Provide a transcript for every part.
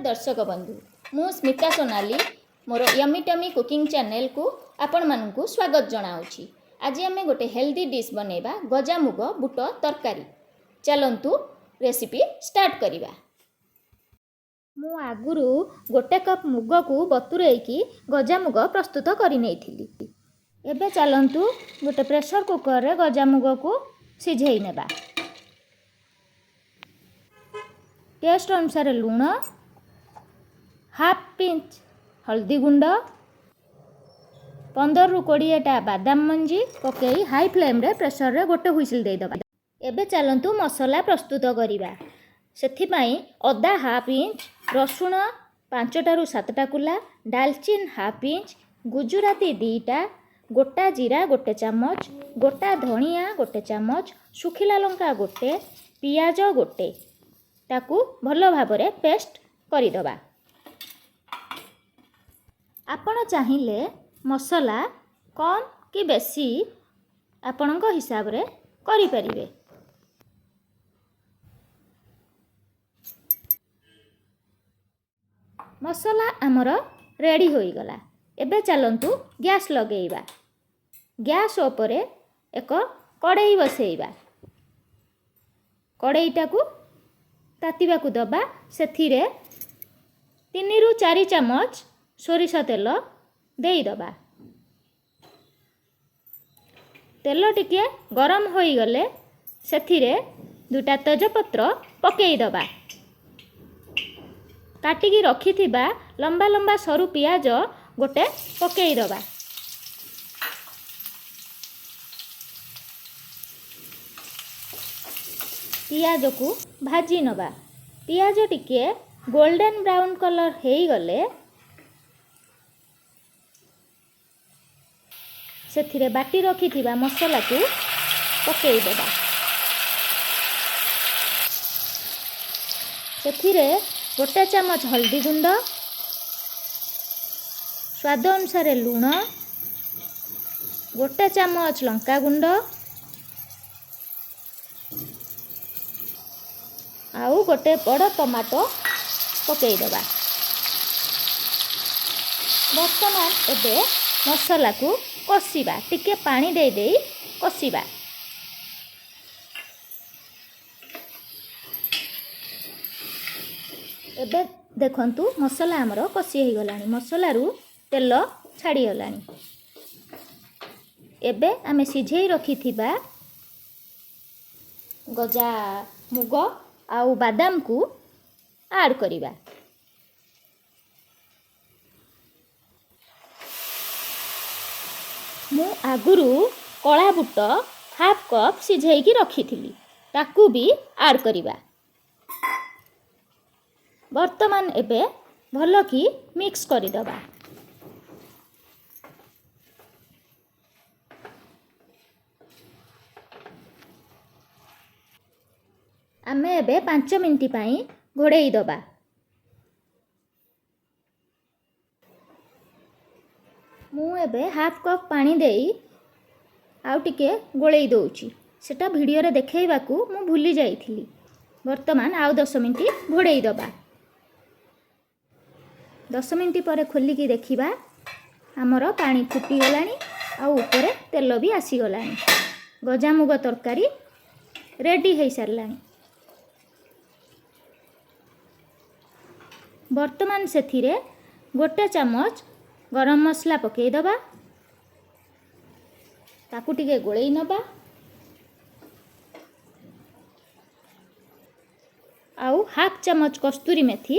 ଦର୍ଶକ ବନ୍ଧୁ, ମୁଁ ସ୍ମିତା ସୋନାଲି ମୋର ୟମି ଟମି କୁକିଂ ଚ୍ୟାନେଲକୁ ଆପଣମାନଙ୍କୁ ସ୍ୱାଗତ ଜଣାଉଛି। ଆଜି ଆମେ ଗୋଟେ ହେଲ୍ଦି ଡିଶ୍ ବନେଇବା, ଗଜାମୁଗ ବୁଟ ତରକାରୀ। ଚାଲନ୍ତୁ ରେସିପି ଷ୍ଟାର୍ଟ କରିବା। ମୁଁ ଆଗରୁ ଗୋଟେ କପ୍ ମୁଗକୁ ବତୁରେଇକି ଗଜାମୁଗ ପ୍ରସ୍ତୁତ କରିନେଇଥିଲି। ଏବେ ଚାଲନ୍ତୁ ଗୋଟେ ପ୍ରେସର କୁକରରେ ଗଜାମୁଗକୁ ସିଝେଇ ନେବା। ଟେଷ୍ଟ ଅନୁସାରେ ଲୁଣ, ହାଫ୍ ପିଞ୍ଚ ହଳଦୀ ଗୁଣ୍ଡ, 15ରୁ 20ଟା ବାଦାମ ମଞ୍ଜି ପକାଇ ହାଇ ଫ୍ଲେମ୍ରେ ପ୍ରେସରରେ ଗୋଟେ ହୁଇସିଲ୍ ଦେଇଦେବା। ଏବେ ଚାଲନ୍ତୁ ମସଲା ପ୍ରସ୍ତୁତ କରିବା। ସେଥିପାଇଁ ଅଦା ହାଫ୍ ଇଞ୍ଚ, ରସୁଣ 5ଟାରୁ 7ଟା କୁଲା, ଡାଲଚିନ୍ ହାଫ୍ ଇଞ୍ଚ, ଗୁଜୁରାତି 2ଟା, ଗୋଟା ଜିରା ଗୋଟେ ଚାମଚ, ଗୋଟା ଧଣିଆ ଗୋଟେ ଚାମଚ, ଶୁଖିଲା ଲଙ୍କା ଗୋଟେ, ପିଆଜ ଗୋଟେ, ତାକୁ ଭଲ ଭାବରେ ପେଷ୍ଟ କରିଦେବା। ଆପଣ ଚାହିଁଲେ ମସଲା କମ୍ କି ବେଶୀ ଆପଣଙ୍କ ହିସାବରେ କରିପାରିବେ। ମସଲା ଆମର ରେଡ଼ି ହୋଇଗଲା। ଏବେ ଚାଲନ୍ତୁ ଗ୍ୟାସ୍ ଲଗେଇବା। ଗ୍ୟାସ୍ ଉପରେ ଏକ କଡ଼େଇ ବସେଇବା। କଡ଼େଇଟାକୁ ତାତିବାକୁ ଦେବା। ସେଥିରେ 3ରୁ 4 ଚାମଚ ସୋରିଷ ତେଲ ଦେଇଦେବା। ତେଲ ଟିକିଏ ଗରମ ହୋଇଗଲେ ସେଥିରେ 2ଟା ତେଜପତ୍ର ପକାଇଦେବା। କାଟିକି ରଖିଥିବା ଲମ୍ବା ଲମ୍ବା ସରୁ ପିଆଜ ଗୋଟେ ପକାଇଦେବା। ପିଆଜକୁ ଭାଜି ନେବା। ପିଆଜ ଟିକିଏ ଗୋଲ୍ଡେନ୍ ବ୍ରାଉନ୍ କଲର୍ ହେଇଗଲେ ସେଥିରେ ବାଟି ରଖିଥିବା ମସଲାକୁ ପକାଇଦେବା। ସେଥିରେ ଗୋଟେ ଚାମଚ ହଳଦୀ ଗୁଣ୍ଡ, ସ୍ୱାଦ ଅନୁସାରେ ଲୁଣ, ଗୋଟେ ଚାମଚ ଲଙ୍କା ଗୁଣ୍ଡ ଆଉ ଗୋଟେ ବଡ଼ ଟମାଟୋ ପକାଇଦେବା। ବର୍ତ୍ତମାନ ଏବେ ମସଲାକୁ କଷିବା। ଟିକେ ପାଣି ଦେଇ ଦେଇ କଷିବା। ଏବେ ଦେଖନ୍ତୁ, ମସଲା ଆମର କଷି ହେଇଗଲାଣି। ମସଲାରୁ ତେଲ ଛାଡ଼ିଗଲାଣି। ଏବେ ଆମେ ସିଝେଇ ରଖିଥିବା ଗଜା ମୁଗ ଆଉ ବାଦାମକୁ ଆଡ଼୍ କରିବା। ମୁଁ ଆଗରୁ କଳା ବୁଟ ହାଫ୍ କପ୍ ସିଝେଇକି ରଖିଥିଲି, ତାକୁ ବି ଆଡ଼୍ କରିବା। ବର୍ତ୍ତମାନ ଏବେ ଭଲକି ମିକ୍ସ କରିଦେବା। ଆମେ ଏବେ 5 ମିନିଟ୍ ପାଇଁ ଘୋଡ଼େଇ ଦେବା। ମୁଁ ଏବେ ହାଫ୍ କପ୍ ପାଣି ଦେଇ ଆଉ ଟିକେ ଗୋଳେଇ ଦେଉଛି। ସେଟା ଭିଡ଼ିଓରେ ଦେଖାଇବାକୁ ମୁଁ ଭୁଲି ଯାଇଥିଲି। ବର୍ତ୍ତମାନ ଆଉ 10 ମିନିଟ୍ ଘୋଡ଼େଇ ଦେବା। 10 ମିନିଟ୍ ପରେ ଖୋଲିକି ଦେଖିବା, ଆମର ପାଣି ଫୁଟିଗଲାଣି ଆଉ ଉପରେ ତେଲ ବି ଆସିଗଲାଣି। ଗଜାମୁଗ ତରକାରୀ ରେଡ଼ି ହେଇସାରିଲାଣି। ବର୍ତ୍ତମାନ ସେଥିରେ ଗୋଟେ ଚାମଚ ଗରମ ମସଲା ପକାଇଦେବା। ତାକୁ ଟିକେ ଗୋଳେଇ ନେବା ଆଉ ହାଫ୍ ଚାମଚ କସ୍ତୁରୀ ମେଥି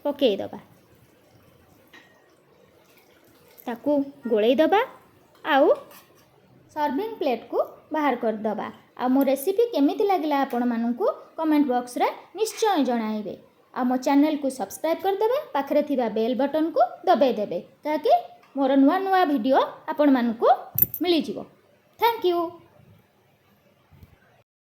ପକାଇଦେବା। ତାକୁ ଗୋଳେଇ ଦେବା ଆଉ ସର୍ଭିଂ ପ୍ଲେଟ୍କୁ ବାହାର କରିଦେବା। ଆଉ ମୋ ରେସିପି କେମିତି ଲାଗିଲା ଆପଣମାନଙ୍କୁ କମେଣ୍ଟ ବକ୍ସରେ ନିଶ୍ଚୟ ଜଣାଇବେ। ଆଉ ମୋ ଚ୍ୟାନେଲକୁ ସବସ୍କ୍ରାଇବ୍ କରିଦେବେ, ପାଖରେ ଥିବା ବେଲ୍ ବଟନ୍କୁ ଦବାଇ ଦେବେ, ତାକି ମୋର ନୂଆ ନୂଆ ଭିଡ଼ିଓ ଆପଣମାନଙ୍କୁ ମିଳିଯିବ। Thank you.